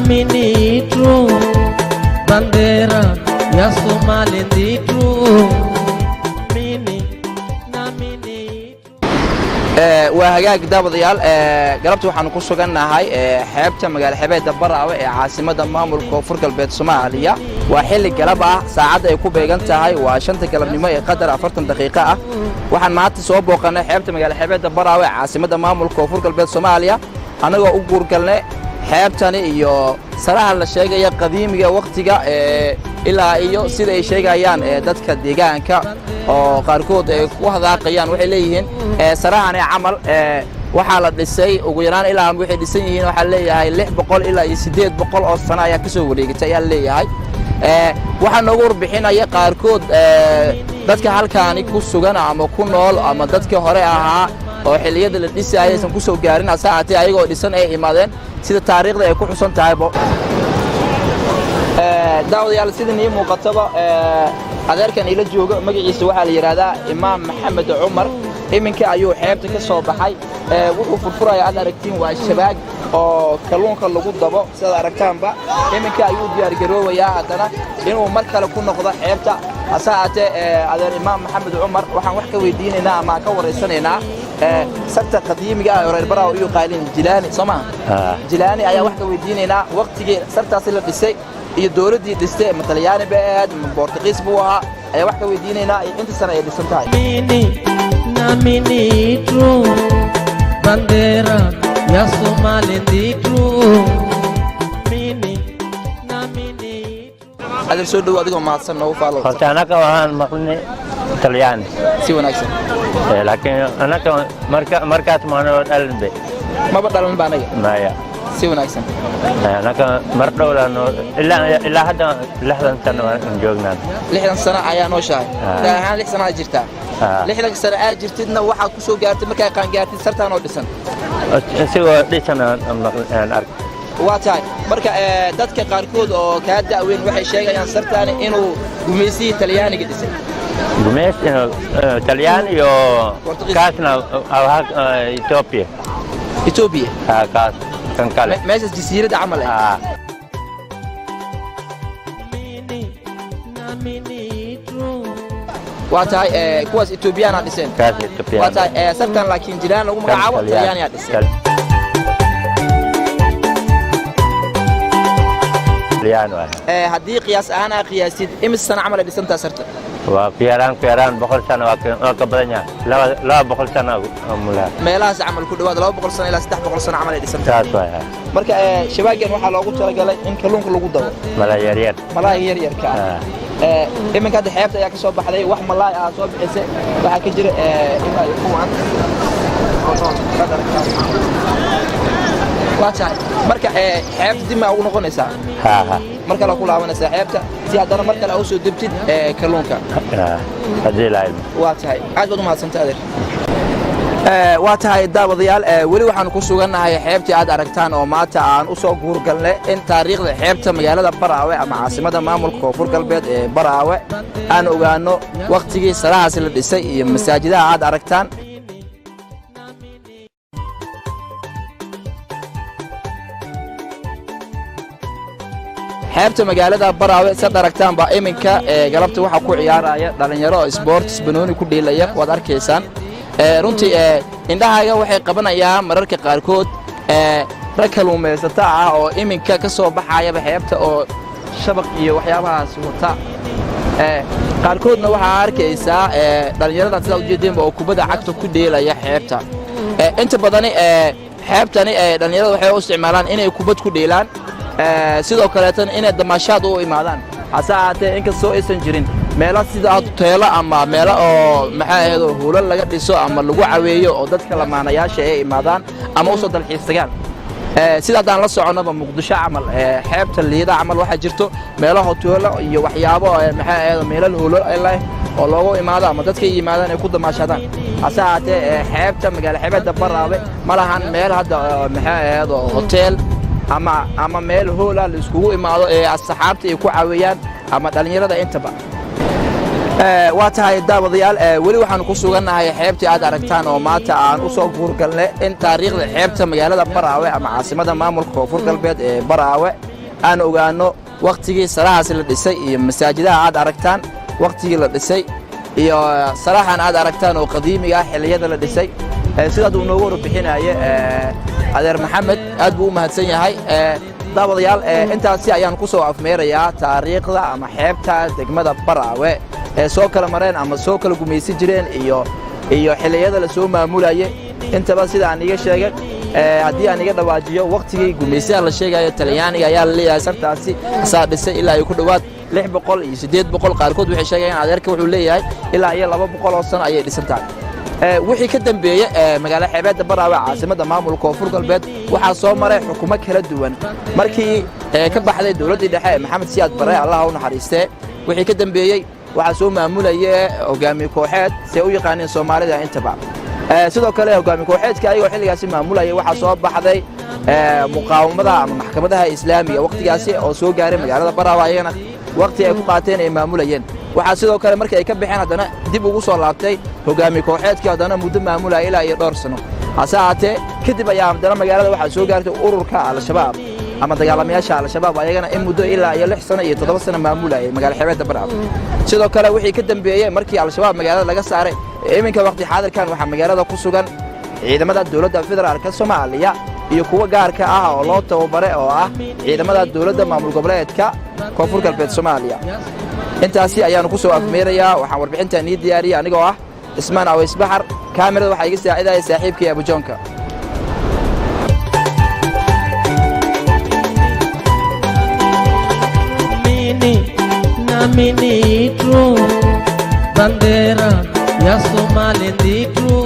Nami ni true bandera ya Somali ndi true mini nami ni. Waa hagaag, daawadayaal. Galabta waxaanu ku sugannahay xeebta magaalo xebeedda Baraawe ee caasimadda maamulka Koonfur Galbeed Soomaaliya. Waa xilli galab ah, saacadda ay ku beegan tahay waa 5ta galabnimo ee qadar 40 daqiiqo ah. Waxaan maanta soo booqannay xeebta magaalo xebeedda Baraawe ee caasimadda maamulka Koonfur Galbeed Soomaaliya, annagoo u guurgalnay xeebtani iyo saraha la sheegaya qadiimiga wakhtiga ilaa iyo sida ay sheegayaan dadka deegaanka oo qaarkood ay ku hadaaqayaan. Waxay leeyihiin sarahani camal waxaa la dhisay ugu yaraan ilaa waxay dhisan yihiin, waxaa leeyahay, 600 ilaa iyo 800 oo sano ayaa ka soo wareegatay ayaa leeyahay. Waxaa noogu warbixinaya qaarkood dadka halkaani ku sugan ama ku nool ama dadkii hore ahaa oo xilliyada la dhisaayay aysan ku soo gaarin, hase ahaatee ayagoo dhisan ay imaadeen, sida taariikhda ay ku xusan tahaybo. Daawadayaal, sida nii muuqataba, adeerkan ila joogo magaciisa waxaa la yidhaahdaa Imaam Maxamed Cumar. Iminka ayuu xeebta ka soo baxay. Wuxuu furfuraya aad aragtiin waa shabaag oo kalluunka lagu dabo. Sidaad aragtaanba, iminka ayuu diyaargaroobayaa haddana inuu mar kale ku noqdo xeebta. Hase ahaatee, adeer Imaam Maxamed Cumar waxaan wax ka weydiinaynaa ama ka waraysanaynaa sarta qadiimiga ah oo reer Baraawe u yaqaaniin Jilaani, soo maha? Jilaani ayaa wax ka weydiinaynaa, waqtigii sartaasi la dhisay iyo dowladdii dhistay, ma Talyaani ba ahayd ma Boortaqiis buu ahaa, ayaa wax ka weydiinaynaa iyo inta sano ay dhisan tahay. Mini nami ni true bandera ya Somali ndi true mini nami ni. Adeer, soo dhow, adigoo mahadsan, noogu faalo. Horta anaka waxaan maqlinay Talyaani. Si wanaagsan. Laakiin anaka marka markaas maanoo dhalinbe. Maba dhalan ba anaga. Maya. Si wanaagsan. Anaka mar dhowlaan ilaa hadda 60 sano waan joognaa. 60 sano ayaa nooshahay? Ah. Daa ahaan 6 sano aad jirtaa? Ah. 60 sano aad jirtidna waxaad ku soo gaartay, markaa qaangaartid, sartaan oo dhisan? Isigoo dhisan aan aan ark. Waa tahay. Marka dadka qaarkood oo kaa da'weyn waxay sheegayaan sartaani inuu gumaysihii Talyaaniga dhisay. Gumeys Talyaan iyo Portugiis. Kaasna Ethiopia. Etoobiya? Ah, kaas kan kale. Meeshaas jasiiradda camal eh? Ah. Mini nami ni true. Waa tahay, kuwaas Etoobiyaana dhiseen. Kaas Ethiopia. Waa tahay, sartan laakiin Jilaan lagu magacaabo Talyaaniyaa dhisay. Talyaan waay. Haddii qiyaas ahaan aa qiyaasid, imise sano camal ay dhisantaa sarta? Waa ku yaraan 100 sano, waa ka badan yahay, 200 sano oo mulaa. Meelahaas camal, ku dhawaad 200 sano ilaa 300 sano camal ay dhisantahay. Saas waay. Marka shabaagan waxaa loogu talagalay in kalluunka lagu dabo. Mala yar yar. Malaayga yar yarka ah. Ah. Iminka hadda xeebta ayaa ka soo baxday, wax malaay ah soo bixisay waxaa ka jira ilaa iyo kuwan. Waa tahay. Marka xeebta dib maa ugu noqonaysaa? Ha ha. Mar kale ku laabanaysaa xeebta si haddana mar kale aa usoo debtid kalluunka? Ah, haddii la ilmo. Waa tahay, aad baad u mahadsantay, adeer. Waa tahay, daawadayaal, weli waxaanu ku sugannahay xeebtii aad aragtaan oo maanta aan u soo guurgalnay in taariikhda xeebta magaalada Baraawe ama caasimada maamulka Koonfur Galbeed ee Baraawe aan ogaano, wakhtigii sarahaasi la dhisay iyo masaajidaha aad aragtaan. Xeebta magaalada Baraawe sad aragtaan baa iminka galabta waxaa ku ciyaaraya dhallinyaro oo sports banooni ku dhiilaya, waad arkaysaan. Runtii indhahaaga waxay qabanayaan mararka qaarkood rag kaluumaysata ah oo iminka ka soo baxayaba xeebta oo shabaq iyo waxyaabahaas wata. Qaarkoodna waxaa arkaysaa dhallinyaradan sidaa ujeedeenba oo kubadda cagta ku dheelaya xeebta. Inta badani xeebtani dhallinyarada waxay u isticmaalaan inay kubad ku dheelaan, sidoo kaleetana inay damaashaad u imaadaan. Hase ahaatee, inkastoo aysan jirin meelo sida hoteelo ama meelo oo maxaa ahayd oo huulal laga dhiso ama lagu caweeyo oo dadka lamaanayaasha ay imaadaan ama usoo dalxiis tagaan. Sida haddaan la soconaba Muqdisho camal, xeebta Liida camal, waxaa jirto meelo hoteelo iyo waxyaabo maxaa ahayd meelal huulal leh oo loogu imaado ama dadka yimaadaan ay ku damaashadaan. Hase ahaatee, xeebta magaalo xeebeedda Baraawe ma lahan meel hadda maxaa ahayd oo hotel ama meel hoola la iskugu imaado ee asxaabta ay ku caweeyaan ama dhallinyarada intaba. Waa tahay, daawadayaal, weli waxaanu ku sugannahay xeebtii aad aragtaan oo maanta aan u soo guurgalnay in taariikhda xeebta magaalada Baraawe ama caasimada maamulka Koonfur Galbeed ee Baraawe Aan ogaanno wakhtigii sarahaasi la dhisay iyo masaajidaha aad aragtaan wakhtigii la dhisay iyo saraxan aad aragtaan oo qadiimiga ah xilliyada la dhisay. Sidaad uu noogu warbixinaye adeer Maxamed, aad buu u mahadsan yahay. Daawadayaal, intaasi ayaan ku soo afmeerayaa taariikhda ama xeebta degmada Baraawe ee soo kala mareen ama soo kala gumaysan jireen iyo xilliyada la soo maamulayay intaba. Sida aan iga sheegay, haddii aan iga dhawaajiyo, wakhtigii gumaysaha la sheegayo Talyaaniga ayaa la leeyahay sartaasi asaa dhisay ilaa iyo ku dhowaad 600 iyo 800. Qaarkood waxay sheegayaan, adeerka wuxuu leeyahay, ilaa iyo 200 oo sano ayay dhisan tahay. Wixii ka dambeeyey, magaalo xeebeedda Baraawe, caasimadda maamulka Koonfur Galbeed, waxaa soo maray xukumo kala duwan. Markii ka baxday dowladdii dhexe ee Maxamed Siyaad Barre, Allaha u naxariistee, wixii ka dambeeyey waxaa soo maamulaya hogaamiye kooxeed, see u yaqaaneen Soomaalida intaba. Sidoo kale hogaamiye kooxeedka ayagoo xilligaasi maamulayay, waxaa soo baxday muqaawamada ama maxkamadaha Islaamiga wakhtigaasi oo soo gaaray magaalada Baraawe, ayagana wakhti ay ku qaateen ay maamulayeen. Waxaa sidoo kale markii ay ka baxeen haddana dib ugu soo laabtay hogaamiye kooxeedkii, haddana muddo maamulaya ilaa iyo dhowr sano. Hase ahaatee kadib ayaa haddana magaalada waxaa soo gaartay ururka Al-Shabaab ama dagaalamayaasha Al-Shabaab, ayagana in muddo ilaa iyo 6 sano iyo 7 sano maamulayay magaalo xeebeedda Baraawe. Sidoo kale wixii ka dambeeyey markii Al-Shabaab magaalada laga saaray, iminka waqti xaadirkan waxaa magaalada ku sugan ciidamada dowladda federaalka Soomaaliya iyo kuwa gaarka ah oo loo tababaray oo ah ciidamada dowladda maamul goboleedka Koonfur Galbeed Soomaaliya. Intaasi ayaanu ku soo afmeerayaa. Waxaan warbixintan ii diyaariyey anigoo ah Ismaan Aways Baxar. Kaamirada waxaa iga saacidaya saaxiibkii Abujoonka. Naamini true, bandera ya Somali ndi true.